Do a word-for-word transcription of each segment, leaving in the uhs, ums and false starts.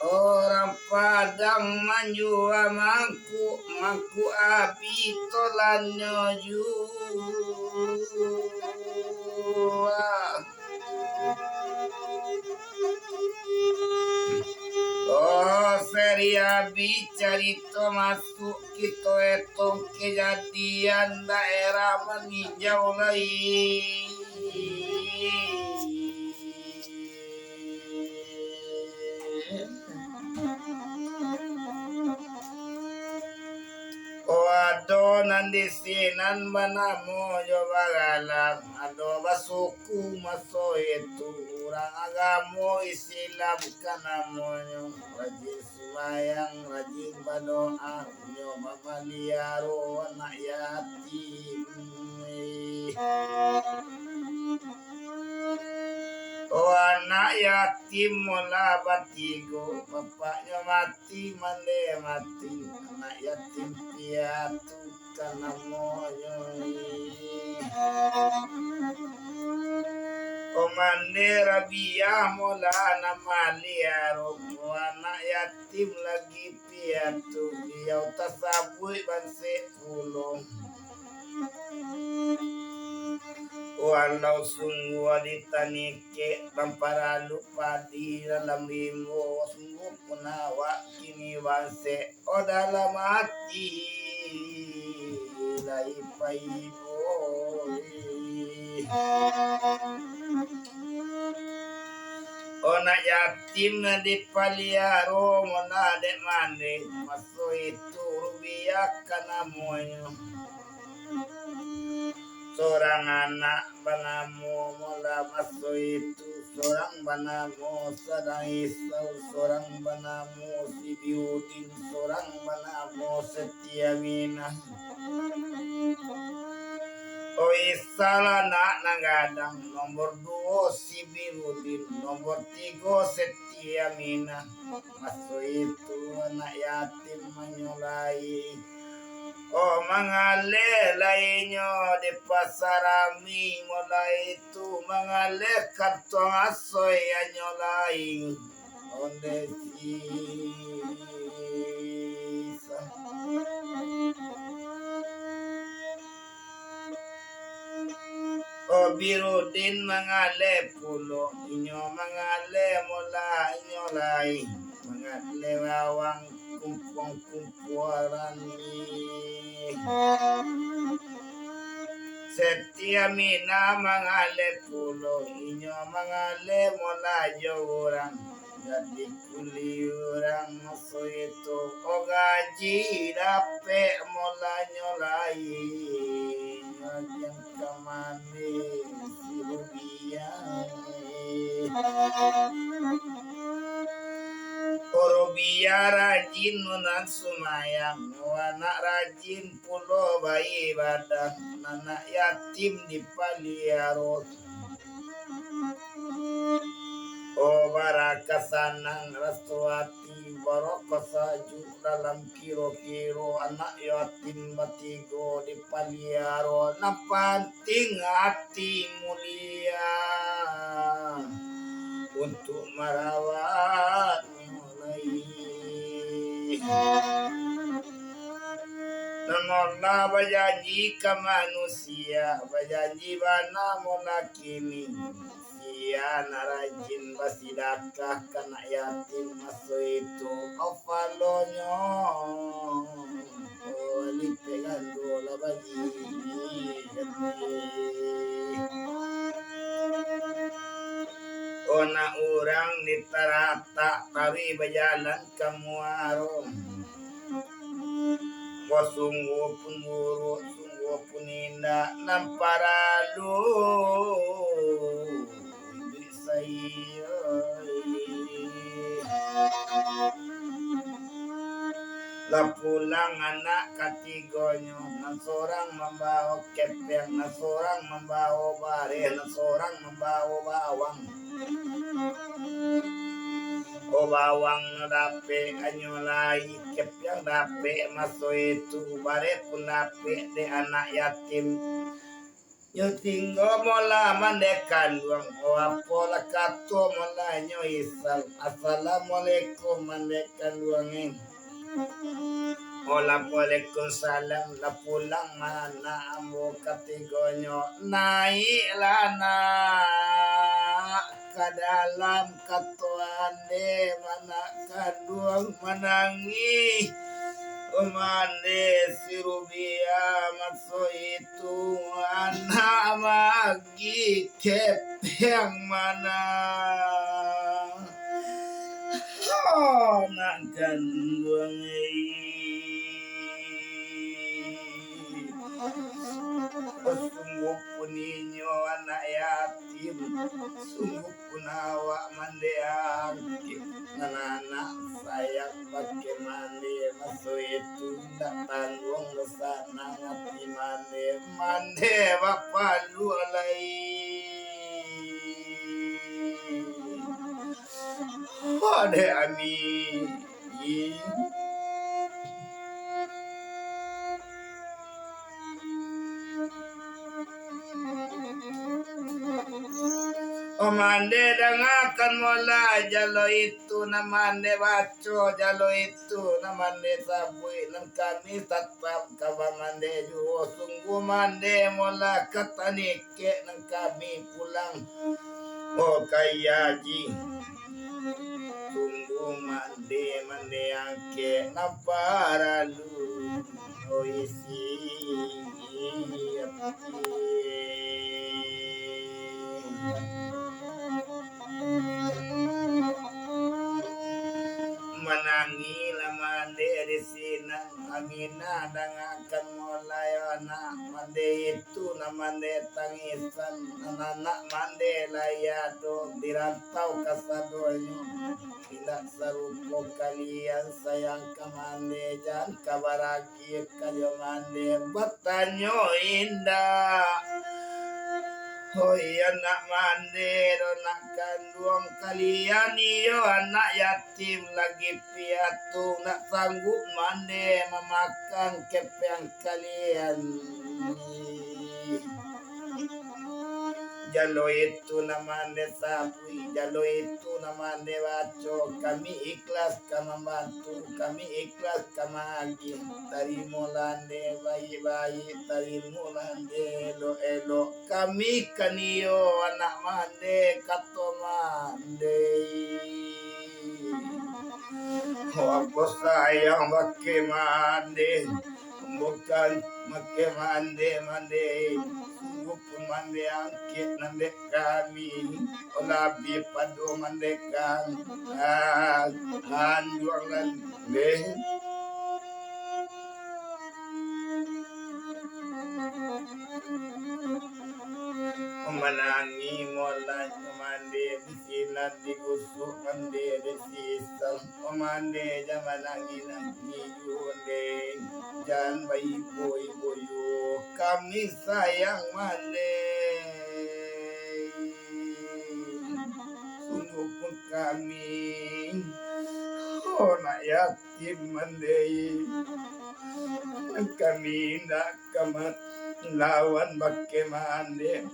Orang Padang manjua mangkuk, mangkuk abih tolannyo jua. Oh, seri abih carito masuk, kito etong kejadian daerah maninjau lai. Oh, ado nan di sinan banamo jo bagalang, ado basuku maso itu, urang agamo Islam ka namonyo, rajin sumbayang, rajin badoa, nyo mamaliaro anak yatim. Oh, anak yatim molah batigo, bapaknyo mati, mande mati, anak yatim piatu ka namonyo. Oh, mande Rabiah molah nan maliaro, oh, anak yatim lagi piatu, biyau tasabuik bansek pulo. Walau sungguah di tanikek, tamparalu padi dalam rimbo, sungguah pun awak kini bansek, oh, dalam ati lai paibo. Oh, anak yatim nan dipaliaro molah dek mande, maso itu Rubiah ka namonyo. Sorang anak banamo molah maso itu, sorang banamo Sadang Isau, sorang banamo Sibiudin, sorang banamo Setia Minah. Oh, Isau lah anak nan gadang, nomor duo Sibiudin, nomor tigo Setia Minah. Maso itu anak yatim manyolai. Oh, mangaleh lai nyo di pasarami, mulai tu mangaleh kantong asoi anyo lai. Onde sisa. Oh, Birudin mangaleh pulo, inyo mangaleh molah inyo lai, mangaleh bawang kumpuang-kumpuaran ni. Setia Minah mangaleh pulo, inyo mangaleh molah jo urang. Jadi kuli urang maso itu, oh, gaji dapek molanyo lai, gaji ka mande si Rubiah. Oh, Rubiah rajin nan sumayang, anak rajin pulo baibadah, anak yatim dipaliaro. Oh, baraka sanang raso ati, baraka sajuak dalam kiro-kiro, anak yatim batigo dipaliaro, nan pantiang ati mulia untuak marawat. Nan Allah bajanji ka manusia, bajanji bana molah kini. Sia nan rajin basidakah ka anak yatim maso itu, oh, palonyo lipek gando lah bagi. Oh, nak urang di taratak, taruih bajalan ka muaro. Basungguah pun buruak, sungguah pun indak, nan paralu duit saiyo. Lah pulang anak katigonyo, nan sorang mambawo kepiang, nan sorang mambawo bareh, nan sorang mambawo bawang. Oh, bawang nyo dapek anyo lai, kepiang dapek maso itu, bareh pun dapek dek anak yatim. Nyo tingga mola mande kanduang, oh, apo lah kato molanyo Isal. Assalamualaikum mande kanduang, eh. Oh, waalaikumsalam, lah pulang ma anak ambo katigonyo. Naiklah, nak, ka dalam, kato ande, ma anak kanduang manangih. Mande si Rubiah maso itu, anak magi kepeng ma anak. Oh, nak kanduang, eh. Sungguahpun inyo anak yatim, sungguahpun awak mande angkek, nan anak sayang bakeh mande maso itu, indak tangguang doh sanang ati mande, mande bapaluah lai. Ode ami. Oh, mande dangakan mola jalo itu, nan mande baco jalo itu, nan mande sabuik, nan kami tatap ka bamande juo. Sungguah mande mola ka tanikek nan kami pulang. Oh, Kayia Aji. Tunggu mande, mande angkek, nan paralu isi ati. Manangilah mande di sinan, Aminah dangakan mulai anak mande itu, nan mande tangisan, nan anak mande lai ado di rantau kasadonyo. Indak sarupo kalian sayang ka mande, jan ka baragi ka jo mande, batanyo indak. Hoi anak mande, do nak kanduang kalian, iyo anak yatim lagi piatu, ndak sanggup mande mamakan kepeng kalian. Jalo itu nan mande sabuik, jalo itu nan mande baco, kami ikhlas ka mambantu, kami ikhlas ka maagiah. Tarimolah ande baiak-baiak, tarimolah ande elok-elok. Kami kan iyo anak mande, kato mande. Ambo sayang bakeh mande, bukan bakeh mande-mande. Sungguahpun mande angkek nan dek kami, labiah pado mande kan, ah, anduang nan dek. Manangih molanyo mande, di sinan digusuk mande, di sisan mande, jan manangih-nangih juo deh, jan baibo-ibo juo, kami sayang mande. Sungguahpun kami, oh, nak yatim mande, kami indak ka malawan bakeh mande.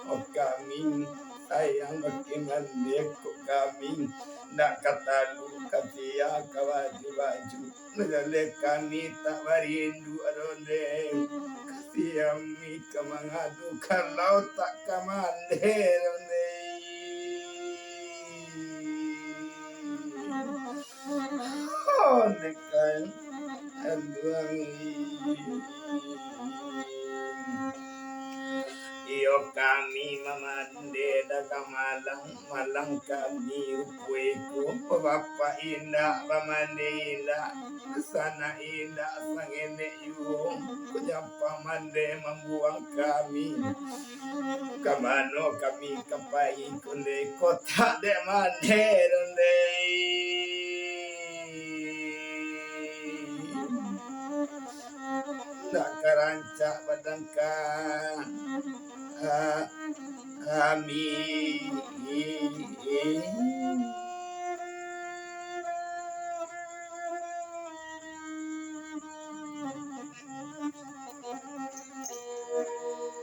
Oh, kami sayang bakeh mande, kok kami indak ka taluk, ka sia, ka baju-baju. Majaleh kami tak barindu ado deh. Kasian mi ka mangadu kalau tak ka mande ado deh. Oh, nekan. Aduh. Iyo kami mamande dagang malang, malang kami rupo iko, bapak indak, bamande indak, sanak indak, sangenek juo, kok jampang mande mambuang kami. Ka mano kami ka pai kondeh, kok tak dek mande dondeh. Nak ka rancak badangka. Ah, amin.